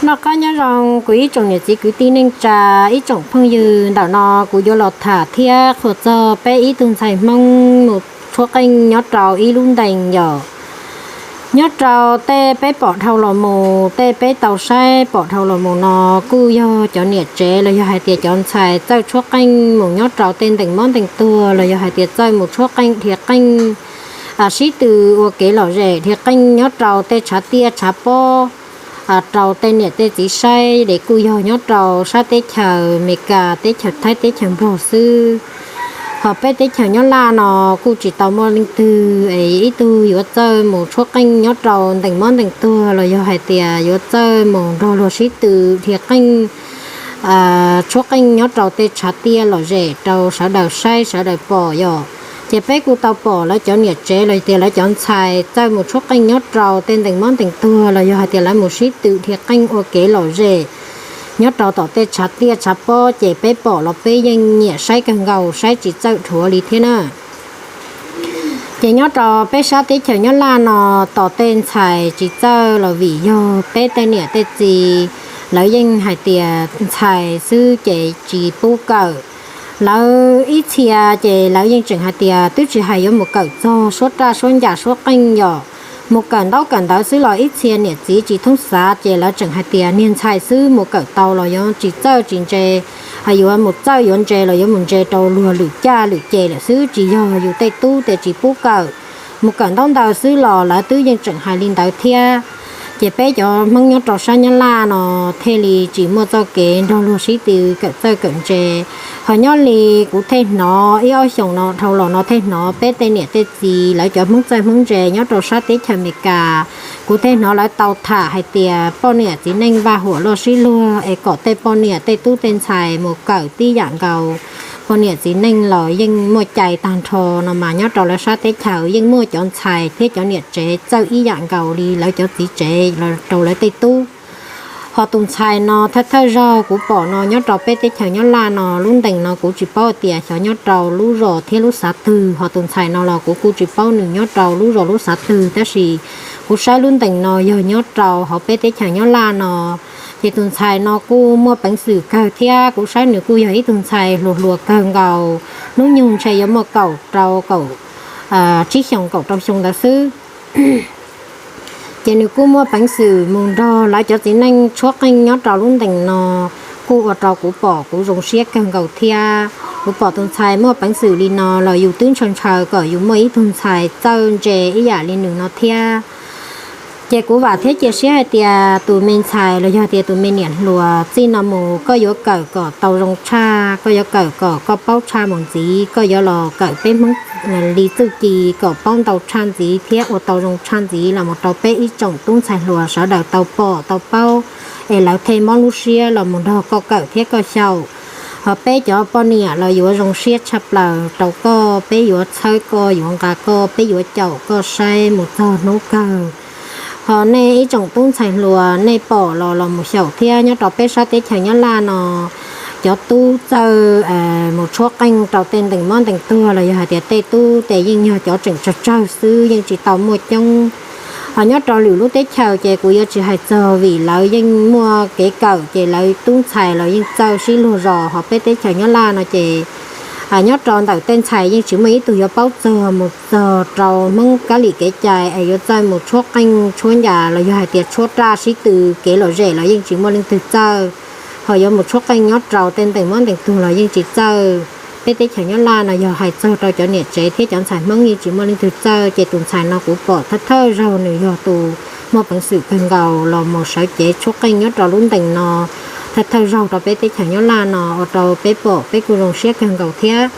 Noj qab nyob zoo kuv ib tsoom niam txiv kwv tij neej tsa, ib tsoom phooj ywg, ntawm no kuv yuav los tham thiab qhuas txog peb ib tug ntxhais Hmoob mus tshuab qeej nyob rau ib lub ntees yom. Nyob rau tej peb pom dhau los mus, tej peb tau saib pom dhau los mus no kuj yog cov niam tsev los yog hais tias cov ntxhais txawj tshuab qeej mus nyob rau tej ntees mob ntees tuag los yog hais tias txawj mus tshuab qeej dhia qeej sib tw ua kev lom zem dhia qeej nyob rau tej tshav tiaj tshav pob rau tej niam tej txiv saib es kuj yog nyob rau sab teb chaws Amelikas, teb chaws Thaib, teb chaws Nplog xwb. Ho peb teb chaws Nyab Laj no kuj tsis tau muaj leej twg es ib tug yuav txawj mus tshuab qeej nyob rau ntees mob ntees tuag los yog hais tias yuav txawj mus nrog luag sib tw dhia qeej tshuab qeej nyob rau tej tshav tiaj lom zem rau sawv daws saib sawv daws pom yom. Ces peb kuj tau pom lawv cov niam tsev los tias lawv cov ntxhais txawj mus tshuab qeej nyob rau tej ntees mob ntees tuag los yog hais tias lawv mus sib tw dhia qeej ua kev lom zem nyob rau tom tej tshav tiaj tshav pob ces peb pom los peb yeej nyiam saib kawg nkaus, saib tsis txawj dhuav li thiab na. Ces nyob rau peb sab teb chaws Nyab Laj no, tos tej ntxhais tsis txawj los vim yog peb tej niam tej txiv lawv yeej hais tias ntxhais xwb ces tsis pub kawm. Lawv ib txhia ces lawv yeej tseem hais tias twb tsis hais yuav mus kawm txog suab raj suab ncas suab qeej yom, mus kawm ntaub kawm ntawv xwb los ib txhia niam txiv tsis thoob xav ces lawv tseem hais tias niag ntxhais xwb mus kawm tau los yuav tsis txawj tsis ntse, yuav mus txawj yuav ntse los yuav mus ntse rau luag lwm caj lwm ces lawm xwb, tsis yog yus tej tub ces tsis pub kawm. Mus kawm ntaub ntawv xwb los lawv twb yeej tseem hais li ntawd thiab. Ces peb cov Hmoob nyob rau sab Nyab Laj no thiaj li tsis muaj txoj kev nrog luag sib tw kawm txawj kawm ntse. Ho nyob li kuv thiaj hnov ib ob xyoos no dhau los no thiaj hnov peb tej niam tej txiv lawv cov Hmoob txawj Hmoob ntse nyob rau sab teb chaws Amelikas, kuv thiaj hnov lawv tau tham hais tias poj niam txiv neej vaj huam loj sib luag es kom tej poj niam tej tub tej ntxhais mus kawm tib yam nkaus. Poj niam txiv neej los yeej muaj cai tag nrho no mas nyob rau lawv sab teb chaws yeej muaj cov ntxhais thiab cov niam tsev txawj ib yam nkaus li lawv cov txiv tsev rau lawv tej tub. Ho tus ntxhais no thawj thawj zaug kuv pom no nyob rau peb teb chaws Nyab Laj no lub ntees no kuv tsis paub tias xyov nyob rau lub zos thiab lub xav twg, ho tus ntxhais no los kuv kuj tsis paub nws nyob rau lub zos lub xav twg, tab sis kuv saib lub ntees no yog nyob rau hauv peb teb chaws Nyab Laj no. Ces tus ntxhais no kuj muaj peev xwm kawg thiab kuv saib nws kuj yog ib tug ntxhais hluas hluas kawg nkaus, hnub nyoog ntshe yuav muaj kaum rau kaum tsib xyoos kaum rau xyoo ntawd xwb. Ces nws kuj muaj peev xwm mus nrog lawv cov txiv neej tshuab qeej nyob rau lub ntees no, kuj ua rau kuv pom kuv zoo siab kawg nkaus thiab. Kuv pom tus ntxhais muaj peev xwm li no los yus twb ntshaw ntshaw kom yus muaj ib tug ntxhais txawj ntse ib yam li nws no thiab. Ces kuv vam thiab cia siab hais tias tus me ntxhais los yog tias tus me niam hluas txij no mus koj yuav kawm kom tau zoo tshaj, koj yuav kawm kom koj paub tshaj mus ntxiv, koj yuav los kawm peb Hmoob li txuj ci kom paub ntau tshaj ntxiv thiab ua tau zoo tshaj ntxiv los mus rau peb ib tsoom tub ntxhais hluas sawv daws tau pom tau paub, es lawv thiaj mob lub siab los mus nrog koj kawm thiab koj xyaum. Ho peb cov poj niam los yuav zoo siab tshaj plaws rau koj, peb yuav txhawb koj, yuav nqa koj, peb yuav caum koj saib mus txog hnub kawg. Ho nej ib tsoom tub ntxhais hluas nej pom los los mus xyaum thiab. Nyob rau peb sab teb chaws Nyab Laj no, cov tub txawj mus tshuab qeej rau tej ntees mob ntees tuag los yog hais tias tej tub ces yeej yog cov tseem tsawg tsawg xwb, yeej tsis tau muaj coob. Ho nyob rau lwm lub teb chaws ces kuv yuav tsis hais txog vim lawv yeej muaj kev kawm ces lawv tub ntxhais los yeej txawj sib luag zos. Ho peb teb chaws Nyab Laj no ces nyob rau ntawm tej ntxhais yeej tsis muaj ib tug yuav paub txog mus txog rau Hmoob kab lim kev cai es yuav txawj mus tshuab qeej tshuab ncas los yog hais tias tshuab raj sib tw kev lom zem los yeej tsis muaj leej twg txawj. Ho yuav mus tshuab qeej nyob rau tej ntees mob ntees tuag los yeej tsis txawj. Peb teb chaws Nyab Laj no yog hais txog rau cov niam tsev thiab cov ntxhais Hmoob yeej tsis muaj leej twg txawj, ces tus ntxhais no kuv pom thawj thawj zaug nws yog tus muaj peev xwm kawg nkaus los mus sawv cev tshuab qeej nyob rau lub ntees no thawj thawj zaug rau peb teb chaws Nyab Laj no ua rau peb pom peb kuj zoo siab kawg nkaus thiab.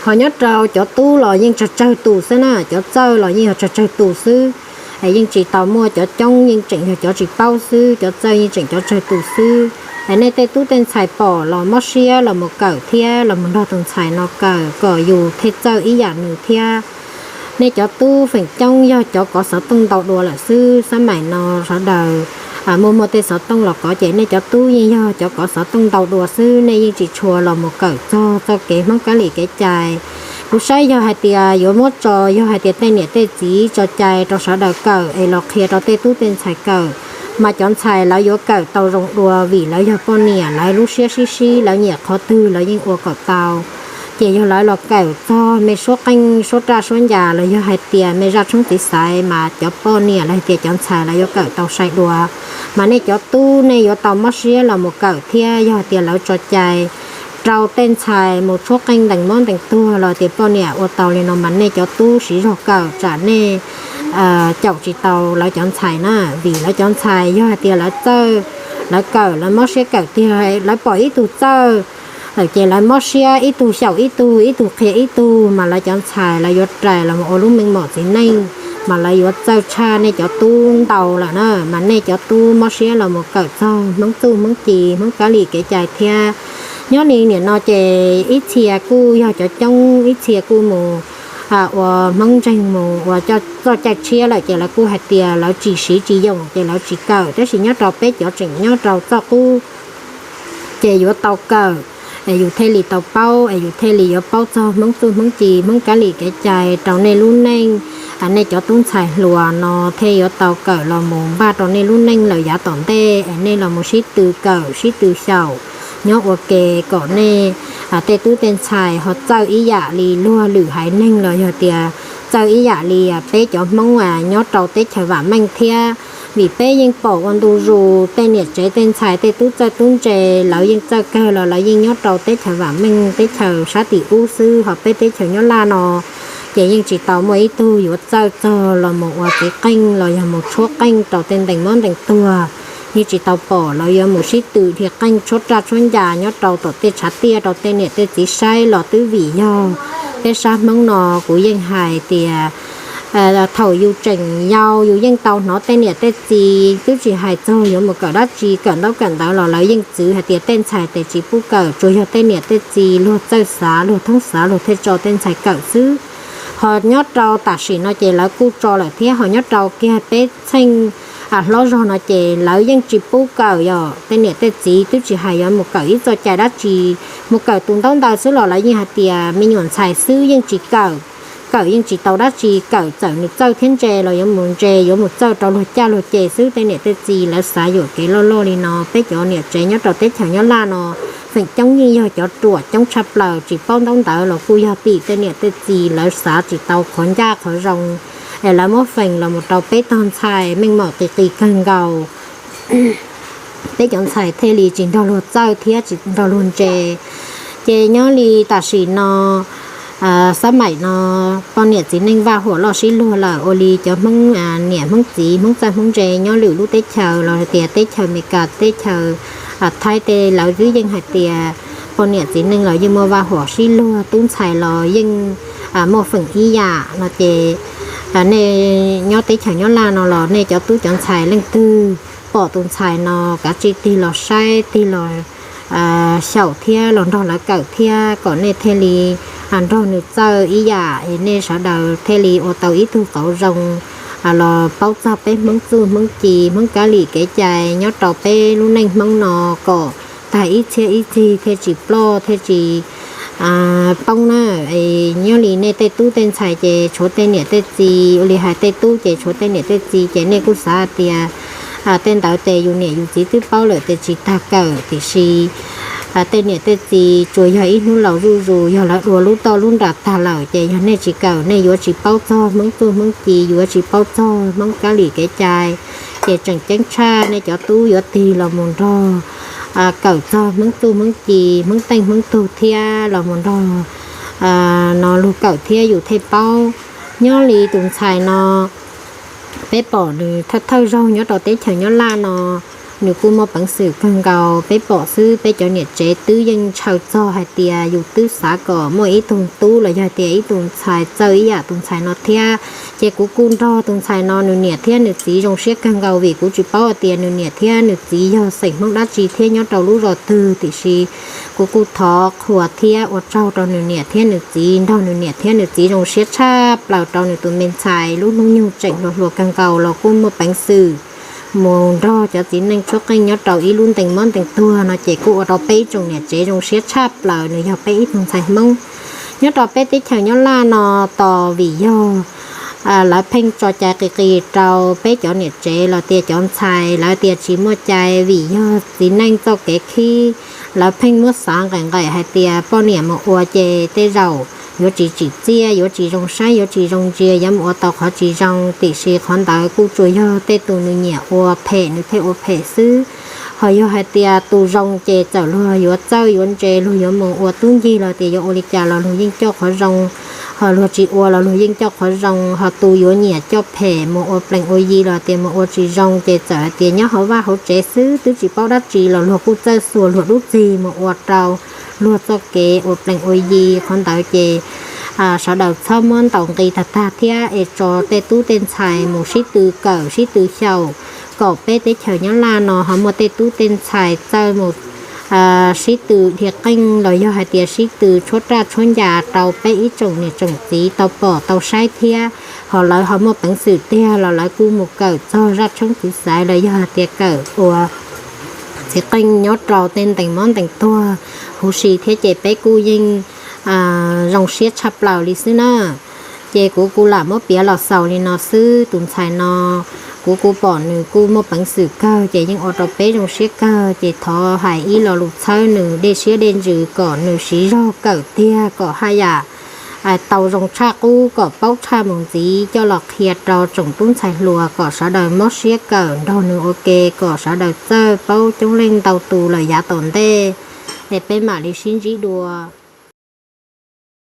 Ho nyob rau cov tub los yeej tsawg tsawg tus xwb na, cov txawj los yeej yog tsawg tsawg tus xwb. Yeej tsis tau muaj cov coob, yeej tseem yog cov tsis paub xwb, cov txawj yeej tseem cov tsawg tus xwb. Nej tej tub tej ntxhais pom los mob siab los mus kawm thiab los mus nrog tus ntxhais no kawm kom yus thiaj txawj ib yam nws thiab. Nej cov tub feem coob yog cov kov xov tooj ntau dua lawm xwb, xab maim no sawv daws muaj muaj tej xov tooj los kov ces nej cov tub yeej yog cov kov xov tooj ntau dua xwb, nej yeej tsis tshua los mus kawm txog txoj kev Hmoob kab lim kev cai. Kuv saib yog hais tias yuav muab tso, yog hais tias tej niam tej txiv tso cai rau sawv daws kawm es los qhia rau tej tub tej ntxhais kawm, Mas cov ntxhais lawv yuav kawm tau zoo dua vim lawv yog poj niam, lawv lub siab sib sib, lawv nyiam qhov twg lawv yeej ua kom tau. Ces yog lawv los kawm txog me suab qeej suab raj suab ncas los yog hais tias me zaj tshoob txiv xaiv mas cov poj niam los hais tias cov ntxhais lawv yuav kawm tau sai dua. Mas nej cov tub nej yuav tau mob siab los mus kawm thiab, yog hais tias lawv tso cai rau tej ntxhais mus tshuab qeej ntees mob ntees tuag los tias poj niam ua tau li no mas nej cov tub siv zog kawm tsam nej caum tsis tau lawv cov ntxhais na. Vim lawv cov ntxhais yog hais tias lawv txawj, lawv kawm, lawv mob siab kawm tiag, lawv pom ib tug txawj lawm ces lawv mob siab, ib tug xyaum ib tug, ib tug qhia ib tug, mas lawv cov ntxhais lawv yuav rais los ua lub meej mom txiv neej, mas lawv yuav txawj tshaj nej cov tub ntau lawm na. Mas nej cov tub mob siab los mus kawm txog Hmoob txuj Hmoob ci, Hmoob kab li kev cai thiab. Nyob li nim no ces ib txhia kuj yog cov coob, ib txhia kuj mus ua Hmoob ntseeg mus ua txoj cai tshiab lawm ces lawv kuj hais tias lawv tsis siv tsis yoom ces lawv tsis kawm, tab sis nyob rau peb cov tseem nyob rau txoj qub ces yuav tau kawm es yus thiaj li tau paub, es yus thiaj li yuav paub txog Hmoob txuj Hmoob ci, Hmoob kab li kev cai rau nej lub neej. Nej cov tub ntxhais hluas no thiaj yuav tau kawm los mus npaj rau nej lub neej lawm yav tom ntej, es nej los mus sib tw kawm sib tw xyaum nyob ua ke kom nej tej tub tej ntxhais ho txawj ib yam li luag lwm haiv neeg los yog tias txawj ib yam li peb cov Hmoob nyob rau teb chaws vam meej thiab. Vim peb yeej pom ua ntu zus tej niam tsev tej ntxhais tej tub txawj tub ntse, lawv yeej txawj kawg los lawv yeej nyob rau teb chaws vam meej teb chaws sab tim ub xwb, ho peb teb chaws nyob Laj no ces yeej tsis tau muaj ib tug yuav txawj txog los mus ua txiv qeej los yog mus tshuab qeej rau tej ntees mob ntees tuag. Yeej tsis tau pom lawv yuav mus sib tw dhia qeej tshuab raj tshuab ncas nyob rau tom tej tshav tiaj rau tej niam tej txiv saib los twb vim yog peb sab Hmoob no kuv yeej hais tias thaum yus tseem yau yus yeej tau hnov tej niam tej txiv twb tsis hais txog yuav mus kawm dab tsi, kawm ntaub kawm ntawv los lawv yeej txwv hais tias tej ntxhais tes tsis pub kawm, tsuas yog tej niam tej txiv luag txawj xav luag thoob xav luag thiaj tso tej ntxhais kawm xwb. Ho nyob rau tam sim no ces lawv kuj tso lawm thiab, ho nyob rau kiag peb txheej hlob zog no ces lawv yeej tsis pub kawm, yog tej niam tej txiv twb tsis hais yuav mus kawm ib txoj cai dab tsi, mus kawm tus ntaub ntawv xwb los lawv yeej hais tias me nyuam ntxhais xwb yeej tsis kawm, kawm yeej tsis tau dab tsi, kawm txawm nws txawj thiab ntse los yuav mus ntse yuav mus txawj rau luag caj luag ces xwb. Tej niam tej txiv lawv xav yuam kev loj loj li no. Peb cov niam tsev nyob rau teb chaws nyob Laj no feem coob yeej yog cov ruam coob tshaj plaws, tsis paub ntaub ntawv los kuj yog tim tej niam tej txiv lawv xav tsis tau qhov ncaj qhov zoo, es lawv muab feem los mus rau peb tog ntxhais meej mom qis qis kawg nkaus. Peb cov ntxhais thiaj li tsis nrog luag txawj thiab tsis nrog luag ntse. Ces nyob li tam sim no, xab maim no poj niam txiv neej vaj huam loj sib luag lawm, ua li cov Hmoob niam Hmoob txiv Hmoob txawj Hmoob ntse nyob lwm lub teb chaws los hais tias teb chaws Amelikas teb chaws Thaib tej lawv twb yeej hais tias poj niam txiv neej los yeej muaj vaj huam sib luag, tub ntxhais los yeej muaj feem ib yam no ces nej nyob teb chaws nyob Laj no los nej cov tub cov ntxhais leej twg pom tus ntxhais no kav tsij tig los saib tig los xyaum thiab los nrog lawv kawm thiab kom nej thiaj li nrog nws txawj ib yam es nej sawv daws thiaj li ua tau ib tug qauv zoo los paub txog peb Hmoob txuj Hmoob ci Hmoob kab li kev cai nyob rau peb lub neej Hmoob no kom tag ib txhiab ib txhis thiaj tsis ploj thiaj tsis poob na. Nyob li nej tej tub tej ntxhais ces tshuav tej niam tej txiv, ua li hais tej tub ces tshuav tej niam tej txiv ces nej kuj xav tias tej ntawd ces yus niam yus txiv twb paub lawm ces tsis tas kawm, tiam sis tej niam tej txiv tsuas yog ib hnub laus zuj zus, yog lawv dua lub toj lub nra tag lawm ces yog nej tsis kawm nej yuav tsis paub txog Hmoob txuj Hmoob ci, yuav tsis paub txog Hmoob kab li kev cai. Ces tseem ceeb tshaj nej cov tub yuav tig los mus nrog kawm txog Hmoob txuj Hmoob ci, Hmoob teej Hmoob tug thiab los mus nrog no luag kawm thiab yus thiaj paub. Nyob li tus ntxhais no peb pom nws thawj thawj zaug nyob rau teb chaws nyob Laj no, nws kuj muaj peev xwm kawg nkaus, peb pom xwb peb cov niam tsev twb yeej ntshaw txog hais tias yus twb xav kom muaj ib tug tub los yog tias ib tus ntxhais txawj ib yam tus ntxhais no thiab. Ces kuv kuj nrog tus ntxhais no nws niam thiab nws txiv zoo siab kawg nkaus vim kuv tsis paub hais tias nws niam thiab nws txiv yog xeem Hmoob dab tsi thiab nyob rau lub zos twg, tiam sis kuv kuj thov qhuas thiab ua tsaug rau nws niam thiab nws txiv, nrog nws niam thiab nws txiv zoo siab tshaj plaws rau nws tus me ntxhais lub hnub nyoog tseem hluas hluas kawg nkaus los kuj muaj peev xwm mus nrog cov txiv neej tshuab qeej nyob rau ib lub ntees mob ntees tuag no ces kuj ua rau peb ib tsoom niam tsev zoo siab tshaj plaws, nws yog peb ib tug ntxhais Hmoob nyob rau peb teb chaws nyob Laj no tos vim yog lawv pheej tso cai qis qis rau peb cov niam tsev los tias cov ntxhais, lawv tias tsis muaj cai vim yog txiv neej txoj kev khib. Lawv pheej muab xav nqaim nqaim hais tias poj niam mus ua ces tej zaum yuav tsis tsim txiaj, yuav tsis zoo saib, yuav tsis zoo ntsia, yuav mus ua tau qhov tsis zoo, tiam sis qhov ntawd kuj tsuas yog tej tus nws nyiam ua phem nws thiaj ua phem xwb. Ho yog hais tias tus zoo ces txawm luag yuav txawj yuav ntse, luag yuav mus ua tub ncig los tias yuav ua li cas los luag yeej coj qhov zoo, ho luag tsis ua los luag yeej coj qhov zoo. Ho tus yuav nyiam coj phem mus ua plees ua yi los tias mus ua tsis zoo, ces txawm hais tias nyob hauv vaj hauv tsev xwb twb tsis paub dab tsi los luag kuj txawj xuas luag dub txig mus ua rau luag txoj kev ua plees ua yi. Qhov ntawd ces sawv daws txhob muab ntaus nqi tag tag thiab es tso tej tub tej ntxhais mus sib tw kawm sib tw xyaum, kom peb teb chaws Nyab Laj no ho muaj tej tub tej ntxhais txawj mus sib tw dhia qeej los yog hais tias sib tw tshuab raj tshuab ncas rau peb ib tsoom niam tsoom txiv tau pom tau saib thiab. Ho lawv ho muaj peev xwm tiag los lawv kuj mus kawm txog zaj tshoob txiv xaiv los yog hais tias kawm ua txiv qeej nyob rau tej ntees mob ntees tuag huv si thiab, ces peb kuj yeej zoo siab tshaj plaws li xwb na. Ces kuv kuj lam muab piav los xaus li no xwb. Tus ntxhais no kuv kuj pom nws kuj muaj peev xwm kawg, ces yeej ua rau peb zoo siab kawg. Ces thov hais ib lo lus txhawb nws dej siab dej ntsws kom nws siv zog kawm tiag kom haj yam tau zoo tshaj qub, kom paub tshaj mus ntxiv coj los qhia rau tsoom tub ntxhais hluas kom sawv daws mob siab kawm nrog nws ua ke, kom sawv daws txawj paub coob leej ntau tus lawm yav tom ntej. Es peb mam li sib ntsib dua.